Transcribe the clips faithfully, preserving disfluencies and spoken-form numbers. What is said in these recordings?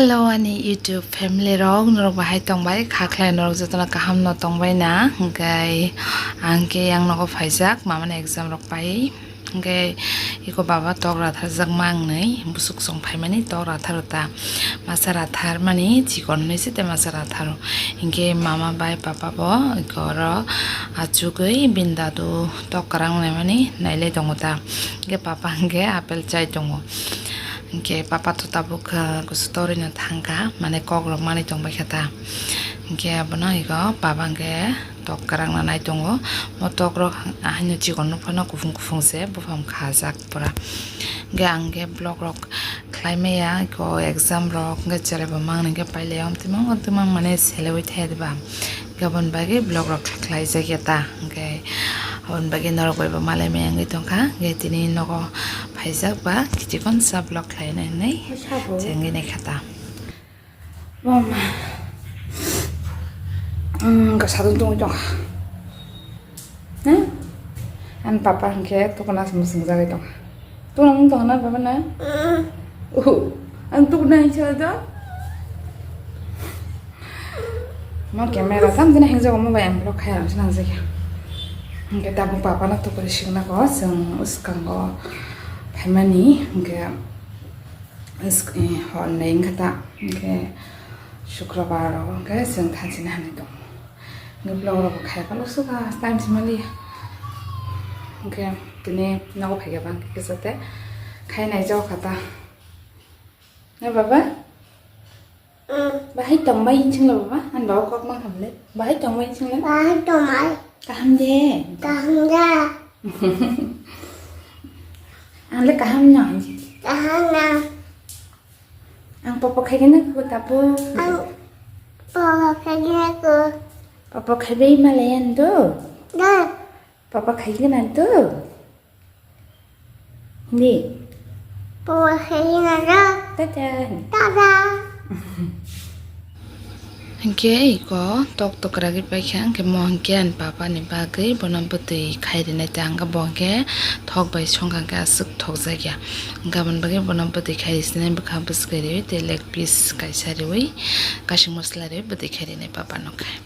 Hello ani YouTube family rok, norok bahai tongbai? Kha khlai norok jotono kaham no tongbai na? Hwnkhe ang khe yang nogo phaijak, mama ni exam rok pai. Hwnkhe iko baba tok ratharjak ma ang nwi, busuk song phaimani tok ratharo ta. Masa ratharmani chikon nwi se tei masa ratharo. Hwnkhe mama bai papa bo iko oro achugwi bini dadu tok kwrang naimani nailai tongo ta. Hwnkhe papa hwnkhe apple chai tongo. Hwnkhe papa to tabuk, ah, kusu torino thangkha, mane kokrok manwi tongbaikha ta. Hwnkhe abono ego baba hwnkhe tok kwrang nanai tongo. Mo tokrok ahaino chikon nokphano kuphung kuphung se buphang khajak pura. Hwnkhe ang khe vlog rok khlai maya, eko exam rok hwnkhe chwrai bo mangni hwnkhe pailai o, omtwmang omtwmang mane selewi thai diba. Gabon bagwi vlog rok khlaijak ya ta, hwnkhe aboni bagwi norok bai bo malai maya wngwi tongkha, hwnkhe tini nogo phaijak ba kichikon sa vlog khlaina hinwi chengwi naikha ta. Mama, um, kasadon tongwi tongkha. Hmm? Ani papa hwnkhe tukuna se mwswngjagwi tongkha. Tukuna mung tongna baba na? Uhu. Ang tukuna hinsa do. Ma camera tam dina hengjago mo bai ang vlog khai ang sinang jaya. Hwnkhe tabuk papa no tukuri singna ko chwng uskango phaimani hwnkhe hor nei wngkha ta hwnkhe sukrobar o hwnkhe chwng thanchina hinwi tongo. Hwnkhe vlog rok bo khai phano suka time se maliya. Hwnkhe tini nogo phaikhe bang kisa te khai nai jao kha ta. Na baba? Bahai tongbai hinching lo baba? An baba kok mang hamle. Bahai tongbai hinching lo? Bahai tongbai. Kaham de. Kaham de. Ang le kaham no hinching. Kaham no. Ang popo khaigena ko tapo. Ang popo khaigena ko. Popo khaibai malai an do. Da. Popo khaigena do. Di. Popo khaigena do. Tata. Tata. Hwnkhe iko tok tok kwragwi paikha, hwnkhe mo hwnkhe ani papa ni bagwi bono bwtwi khai rinai ta, hwnkhe bo hwnkhe thok bai songkha, hwnkhe aswk thokjak ya, hwnkhe aboni bagwi bono bwtwi khai risinai bwkha bwswk ri tei leg piece kaisa riwi kasing masla riwi bwtwi khai rinai papa no khai.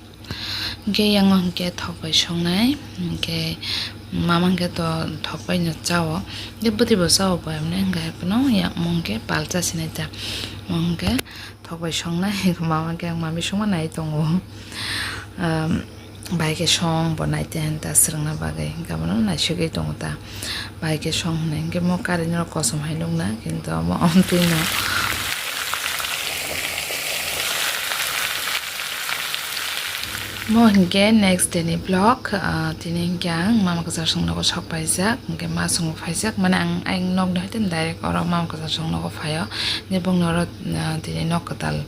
Hwnkhe yango hwnkhe thok bai songnai, hwnkhe mama hwnkhe to thok bai no chao, hwnkhe bwtwi bo chao bo emne, hwnkhe phano yakmung hwnkhe pal chasinai ta, mo hwnkhe thok bai songnai, mama hwnkhe ang mami songma nai tongo. Um, bai khe song bo nai te hwn ta swrwngna bagwi, hwnkhe abono naisugwi tongo ta. Bai khe song hwnwi hwnkhe mo current rok kosom hai nukna, kintu omo omtwi no. Mo hwnkhe next day ni vlog, ah, tini hwnkhe ang mama kwchar song nogo sok paijak, hwnkhe ma song phaijak, mane ang ayang nok ni hoite direct oro mama kwchar song nogo phaio, hwnkhe bongni oro, ah, tini nok kwtal,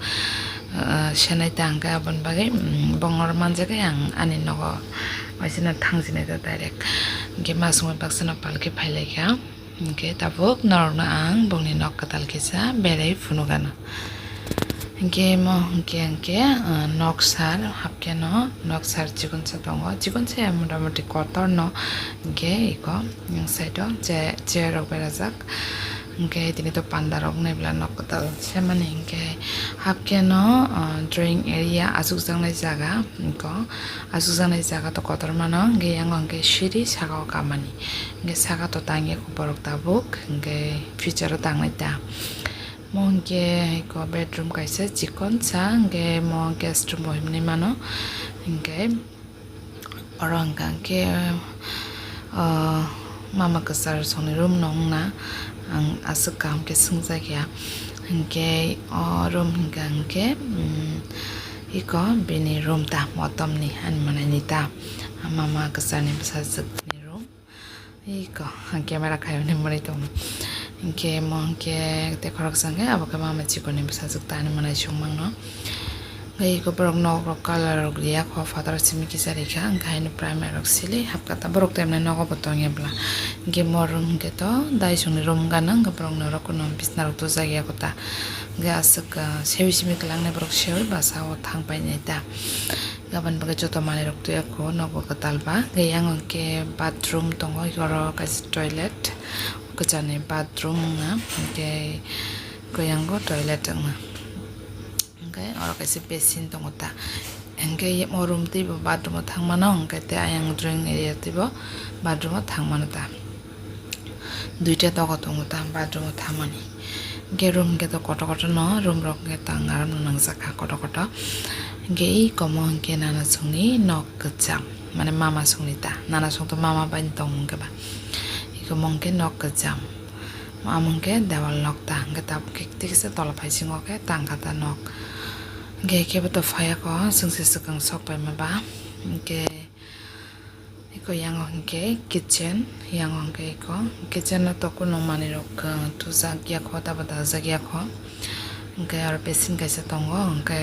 ah, senai ta hwnkhe aboni bagwi, mm, bongni oro manjagwi ang ani nogo waisano thangsinai ta direct, hwnkhe ma song bai baksa no palkhe phailaikha. Hwnkhe tabuk norokno ang bongni nok kwtal kisa berai phunukgano. Hwnkhe mo hwnkhe hwnkhe, ah, nok sar hapkhe no nok sar chikonsa tongo, chikonsa ya motamoti kotorno. Hwnkhe iko yang side o che-, chair rok berajak. Hwnkhe tini to panda rok naibla nok kwtal semani hwnkhe hapkhe no, ah, drawing area achukjaknai jaga, iko achukjaknai jaga to kotormano, hwnkhe yango hwnkhe siri saka o kamani. Hwnkhe saka to tangya kho borok tabuk, hwnkhe future o tangnai ta. Mo hwnkhe iko bedroom kaisa chikon sa, hwnkhe mo guest room bo hinwi mano. Hwnkhe oro hwnkha hwnkhe, ah, mama kwchar songni room no wngna ang aswk kaham khe swngjak ya. Hwnkhe o room hwnkha hwnkhe, um, iko bini room ta motom ni ani manai ni ta mama kwchar ni bwsajwk ni room. Iko, ang camera khaimani mwnwi tongo. Hwnkhe mo hwnkhe tei khoroksa hwnkhe abo khe mama chikonni bwsajwk ta ani mwnai chwng mangno. Hwnkhe iko borok nok rok colour rok riya kho, phataro simi kisa rikha, hwnkhe haino primer rok sili hapkha ta, borok to emne nogo bo tongya bwla. Hwnkhe mo room hwnkhe to daisongni room gana, hwnkhe borokni oro kuno bisna rok tubujak ya kho ta. Hwnkhe aswk, ah, seui simi kwlangnai borok seui basa o thang painai ta. Aboni bagwi joto manwi rok twi o kho nogo kwtal ba. Hwnkhe yang hwnkhe bathroom tongo, oro kaisa toilet, kwchani bathroom wngna, hwnkhe koi yango toilet wngna. Oro kaisa basin tongo ta. Hwnkhe o room twibo bathroom o thangmano, hwnkhe tei ayang drawing area twibo bathroom o thangmano ta. Duita dogo tongo ta bathroom o thangmani. Hwnkhe room hwnkhe to kotor kotor no, room rok hwnkhe tang aram no nangjakha kotor kotor. Hwnkhe iko mo hwnkhe nana songni nok kwcham, mane mama songni ta, nana song to mama bai tong hwnkhe ba. Iko mo hwnkhe nok kwcham. Amo hwnkhe dewal nok ta, hwnkhe tabuk khe tikisa tola phaisingo khe tangkha ta nok. Hwnkhe kebo to phaiya kho, chwngse swkang sok paima ba. Hwnkhe eko yango hwnkhe kitchen, yango hwnkhe eko kitchen o to kunu manwi rok, uh, tujak ya kho, tabo dajak ya kho. Hwnkhe aro basin kaisa tongo, hwnkhe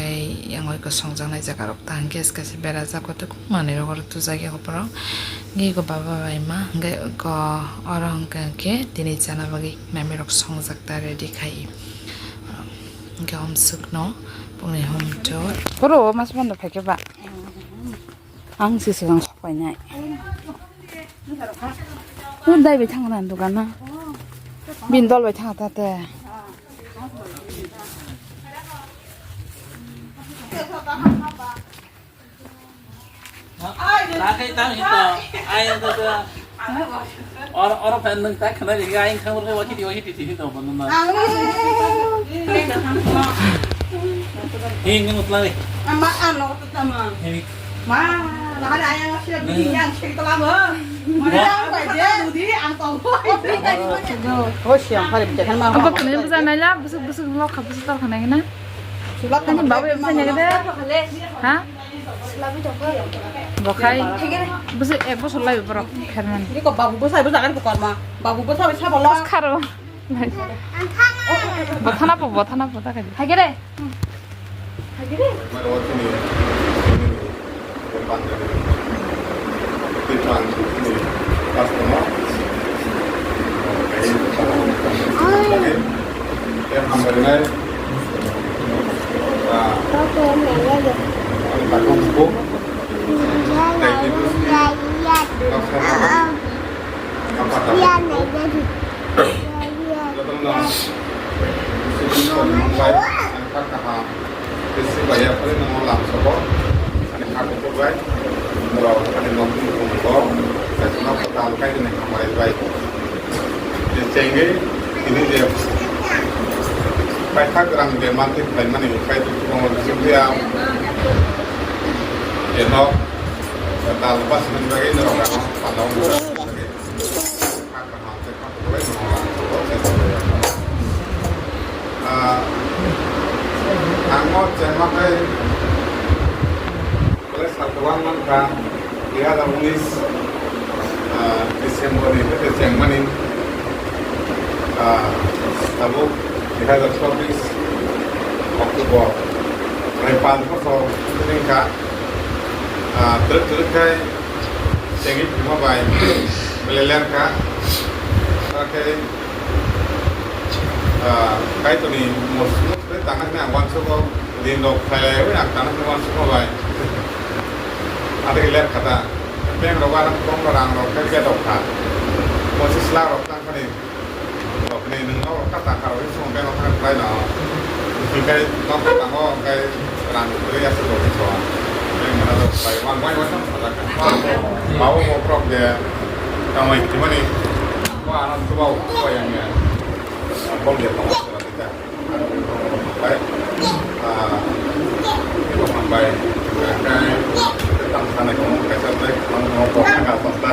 yango eko songjaknai jaga rok ta, hwnkhe kaisa berajak kho, tei kunu manwi rok aro tujak ya kho borok. Hwnkhe eko baba bai ma, hwnkhe eko oro hwnkhe tini chana bagwi mami rok songjak ta ready khai. Hwnkhe omswk no pungni hum chor. Boro mas bondo phaikhe ba. Ang se swkang sok painai. O dai bai thangna dogano. Bin dol bai thang ta te. Takai tang hito. Ai ta ta. Or or fan nang tak khana ri ai khang ro wati di wati di di to ban na. Hing ni mutla ni. Ama ano to tama. Hing. Ma, lahar ayang asli bini yang seri to lama. Mana yang baje dudi ang tau. Oh, siang hari bicara kan mama. Apa kena bisa nanya, bisa bisa lok bisa tahu kena ini. Sulap ani babu yang bisa nanya deh. Ha? Bokhai. Bwswk ek bosor lai borok khermani. Ini kok babu bwsai bwsai ani kokor ma. Babu bwsai bwsai bolo. Kharo. Bothana po, bothana po, ta kadi. Hai kere. Hai kere. Chengwi tini je paithak rang je manthai khlaimani, kaitor tongmani bisingtwi ang je nok dal bwswkni bagwi norok ano panda wngwi. Ah, ang o chengma khe Belai sal kwbang mankha, dui hazar unis, ah, December ni khe chengmani, ah, tabuk dui hazar chobbish October, prai panch bochor wngkha, ah, twrwk twrwk khai chengwi phima bai belai lerkha, aro khe, ah, Kaitorni mosmos bai tangna hwnwi ang uansukgo, rin rok khlai lai bai ang tangna hwnwi uansukma bai. Ado khe ler kha ta. Bank rok ano kwbangma rang rok khe bedok kha. Pochis lakh rok tang kha ni. Rok ni nwng nok rok kha ta kha rok ni song bank rok kha khlai no. Hwnkhe nok kha tango hwnkhe rang kwrwi aswk rok ni so. Bank manager bai wan bai wan sam sajak kha. Bawo bo borok de kamai khimani. Bo ano tuba tuba yang ya. Bol de tong. Bai, ah, iko man bai, kai, tang sana ko, kaisa bai, man ko, ko, ka, ko, ta.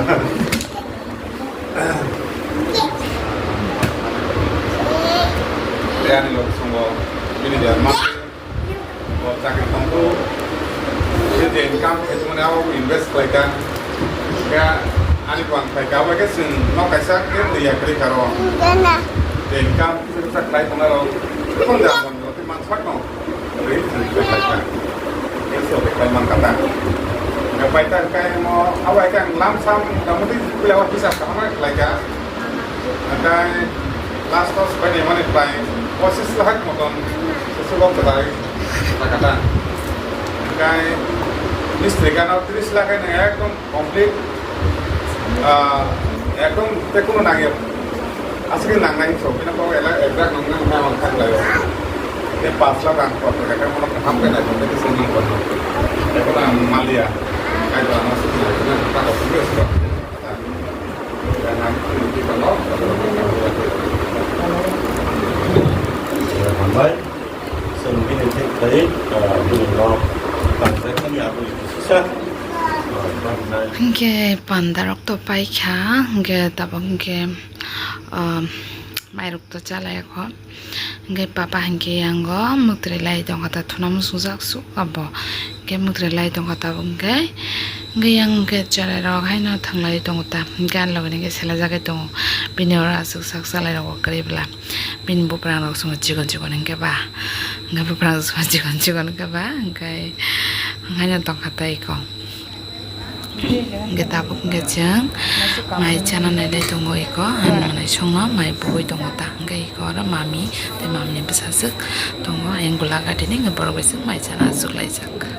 Ani lo songo, bini dia ma, ko, chakri tong ko, je income, itu mana, aku invest khlai ka, ka, ani kuan khlai ka, bai ke sing, no kaisa, ke, ya, kri karo. Je income, Sa khlai tongnai rok, tong ja mon rok, man sak no. Ri, ri, ri, ri, ri. Eso de khlai man kata. Nga pai ta kai mo, awai ka lam sam, kamu di pila wa hisab ka ma khlai ka. Kai last dos pai ne mane pai, pochis lakh moton, sesu lok kata, kata. Kai mistri ka no tris lakh ne ekdom complete, ah, ekdom te kuno nangya. Asli nangnai so, bina ko ela exact nangnai na man thang layo. Te pash lakh ang kotor khe, bono kaham khe naithok khe se ni kotor. Eko ang maliya, kaitor ano se ni kotor, ta kotor khe se kotor. Hambai, chwng bini thik khlai, ah, bini nok tangjak nani aboni kisa, ah, bangnai. Hinkhe panda rok to paikha, hinkhe tabuk hinkhe, ah, mairok to chalai kho. Hingke papa hingke yango mwtri lai tongkha ta thuna muchungjak suk abo. Hingke mwtri lai tongkha ta hingke, hingke yang hingke cherai rok haino thanglai tongo ta. Hingke ani loge hingke selajagwi tongo. Bini oro aswk sak salai rok kwrwi bwla. Bini buprang rok swngo chikon chikon hingke ba. Hingke buprang rok swngo chikon chikon hingke ba. Hingke haino tongkha ta iko. Hingke tabuk hingke chwng mai chana nailai tongo iko, ang manai songno mai bugui tongo ta. Hingke iko oro mami tei mami ni bwsajwk tongo, ayang gula gadi ni hingke borok bai chwng mai chana achuk laijak.